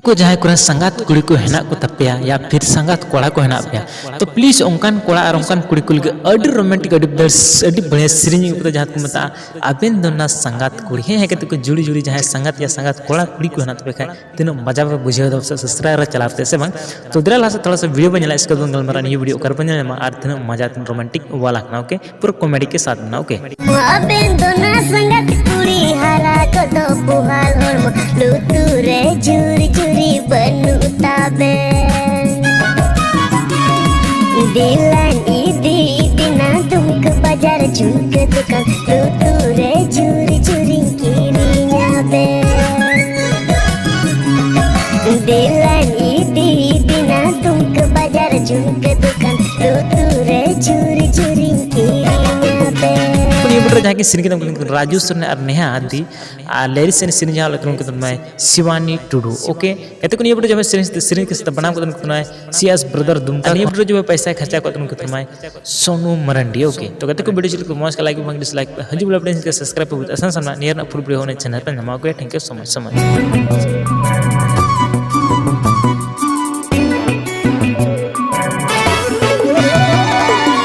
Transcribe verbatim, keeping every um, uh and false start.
ᱠᱚ ᱡᱟᱦᱟᱸᱭ ᱠᱚᱨᱮᱱ ᱥᱟᱸᱜᱟᱛ ᱠᱩᱲᱤ ᱠᱚ ᱦᱮᱱᱟᱜ ᱠᱚ ᱛᱟᱯᱮᱭᱟ ᱭᱟ ᱯᱷᱤᱨ ᱥᱟᱸᱜᱟᱛ ᱠᱚᱲᱟ ᱠᱚ ᱦᱮᱱᱟᱜ ᱯᱮᱭᱟ, ᱛᱚ ᱯᱞᱤᱡᱽ ᱚᱱᱠᱟᱱ ᱠᱚᱲᱟ ᱟᱨ ᱚᱱᱠᱟᱱ ᱠᱩᱲᱤ ᱠᱚ ᱞᱟᱹᱜᱤᱫ ᱟᱹᱰᱤ ᱨᱳᱢᱟᱱᱴᱤᱠ, ᱟᱹᱰᱤ ᱵᱮᱥ, ᱟᱹᱰᱤ ᱵᱟᱲᱤᱭᱟ ᱥᱮᱨᱮᱧ ᱟᱹᱜᱩ ᱠᱟᱛᱮ ᱡᱟᱦᱟᱸ ᱠᱚ ᱢᱮᱛᱟᱜᱼᱟ, ᱟᱵᱮᱱ ᱫᱚ ᱱᱟ ᱥᱟᱸᱜᱟᱛ ᱠᱩᱲᱤ᱾ ᱦᱮᱸ, ᱦᱮᱸ, ᱠᱟᱛᱮ ᱠᱚ ᱡᱩᱲᱤ ᱡᱩᱲᱤ ᱡᱟᱦᱟᱸᱭ ᱥᱟᱸᱜᱟᱛ ᱭᱟ ᱥᱟᱸᱜᱟᱛ ᱠᱚᱲᱟ ᱠᱩᱲᱤ ᱠᱚ ᱦᱮᱱᱟᱜ ᱛᱟᱯᱮ ᱠᱷᱟᱡ, ᱛᱤᱱᱟᱹᱜ ᱢᱟᱡᱟ ᱯᱮ ᱵᱩᱡᱷᱟᱹᱣ ᱮᱫᱟ ᱥᱮ ᱥᱚᱥᱨᱟᱭ ᱨᱮ ᱪᱟᱞᱟᱣ ᱛᱮ, ᱥᱮ ᱵᱟᱝ? ᱛᱚ ᱫᱮᱞᱟ ᱞᱟᱦᱟ ᱥᱮᱫ ᱛᱷᱚᱲᱟ ᱥᱟ ᱵᱷᱤᱰᱤᱭᱳ ᱵᱚᱱ ᱧᱮᱞᱟ, ᱤᱥᱠᱮ ᱵᱟᱫ ᱜᱟᱞᱢᱟᱨᱟᱣ ᱱᱤᱭᱟᱹ ᱵᱷᱤᱰᱤᱭᱳ ᱚᱠᱟ ᱨᱮᱵᱚᱱ ᱧᱮᱞ ᱧᱟᱢᱟ ᱟᱨ ᱛᱤᱱᱟᱹᱜ ᱢᱟᱡᱟ ᱨᱳᱢᱟᱱᱴᱤᱠ ᱣᱟᱞᱟ ᱠᱟᱱᱟ, ᱳᱠᱮ? ᱯᱩᱨᱟᱹ ᱠᱚᱢᱮᱰᱤ ᱠᱮ ᱥᱟᱛᱷ ᱢᱮᱱᱟᱜᱼᱟ, ᱳᱠᱮ? ᱟᱵᱮᱱ ᱫᱚ ᱱᱟ ᱥᱟᱸᱜᱟᱛ ᱠᱩᱲᱤ ᱦᱟᱨᱟ ᱠᱚᱫᱚ ᱯᱩᱦᱟᱞ ᱦᱚᱲᱢᱚ ᱞᱩᱛᱩᱨ ᱨᱮ ᱡᱷᱩᱨ ᱡᱷᱩᱨᱤ ᱵᱟᱹᱱᱩᱜ ᱛᱟᱵᱮᱱ᱾ ᱫᱤᱞᱟᱱ ᱤᱫᱤ ᱤᱫᱤ ᱱᱟ ᱫᱩᱢᱠᱟᱹ ᱵᱟᱡᱟᱨ ᱡᱷᱩᱢᱠᱟᱹ ᱫᱚᱠᱟᱱ ᱞᱩᱛᱩᱨ ᱨᱮ ᱡᱷᱩᱨ ᱡᱷᱩᱨᱤᱧ ᱠᱤᱨᱤᱧᱟ ᱵᱮᱱ᱾ ᱫᱮᱞᱟᱧ ᱤᱫᱤ ᱤᱫᱤ ᱱᱟ ᱫᱩᱢᱠᱟᱹ ᱵᱟᱡᱟᱨ ᱡᱷᱩᱢᱠᱟᱹ ᱫᱚᱠᱟᱱ ᱞᱩᱛᱩᱨ ᱨᱮ ᱡᱷᱩᱨᱤ ᱡᱷᱩᱨᱤᱧ ᱠᱤᱨᱤᱧᱟ ᱵᱮᱱ᱾ ᱱᱤᱭᱟᱹ ᱵᱤᱰᱤᱭᱳ ᱨᱮ ᱡᱟᱦᱟᱸ ᱠᱤᱱ ᱥᱮᱨᱮᱧ ᱠᱮᱫᱟ ᱩᱱᱠᱤᱱ ᱨᱟᱡᱩ ᱥᱚᱨᱮᱱ ᱟᱨ ᱱᱮᱦᱟ ᱦᱟᱱᱛᱤ, ᱟᱨ ᱞᱤᱨᱤᱠᱥ ᱥᱮᱨᱮᱧ ᱡᱟᱦᱟᱸ ᱞᱮᱠᱟ ᱩᱱᱠᱤᱱ ᱢᱮᱱᱟᱭ ᱥᱤᱣᱟᱱᱤ ᱴᱩᱰᱩ, ᱳᱠᱮ? ᱮᱛᱮ ᱠᱚ ᱱᱤᱭᱟᱹ ᱵᱤᱰᱤᱭᱳ ᱡᱟᱦᱟᱸ ᱥᱮᱨᱮᱧ ᱥᱮᱨᱮᱧ ᱠᱤᱥ ᱵᱮᱱᱟᱣ ᱠᱟᱛᱮ ᱩᱱᱠᱤᱱ ᱢᱮᱱᱟᱭ ᱥᱤ ᱮᱥ ᱵᱨᱟᱫᱟᱨ ᱫᱩᱢᱠᱟ᱾ ᱱᱤᱭᱟᱹ ᱵᱤᱰᱤᱭᱳ ᱡᱟᱦᱟᱸ ᱯᱚᱭᱥᱟ ᱠᱷᱚᱨᱪᱟ ᱠᱚ ᱩᱱᱠᱤᱱ ᱢᱮᱱᱟᱭ ᱥᱳᱱᱩ ᱢᱟᱨᱟᱱᱰᱤ, ᱳᱠᱮ? ᱛᱚ ᱜᱟᱛᱮ ᱠᱚ ᱵᱤᱰᱤᱭᱳ ᱪᱮᱫ ᱞᱮᱠᱟ ᱢᱚᱡᱽ ᱠᱟ ᱞᱟᱭᱤᱠ ᱵᱟᱝ ᱰᱤᱥᱞᱟᱭᱤᱠ ᱦᱤᱡᱩᱜ ᱵᱚᱞᱮ ᱵᱤᱰᱤᱭᱳ ᱥᱟᱵᱥᱠᱨᱟᱭᱤᱵ ᱯᱮ ᱟᱥᱟᱱ ᱥᱟᱢᱱᱟ ᱱᱤᱭᱟᱹ ᱨᱮᱱᱟᱜ ᱯᱷᱩᱞ ᱵᱤᱰᱤᱭᱳ ᱦᱚᱸ ᱪᱮᱱᱮᱞ ᱯᱮ ᱧᱟᱢᱟ, okay? Thank you so much, so much.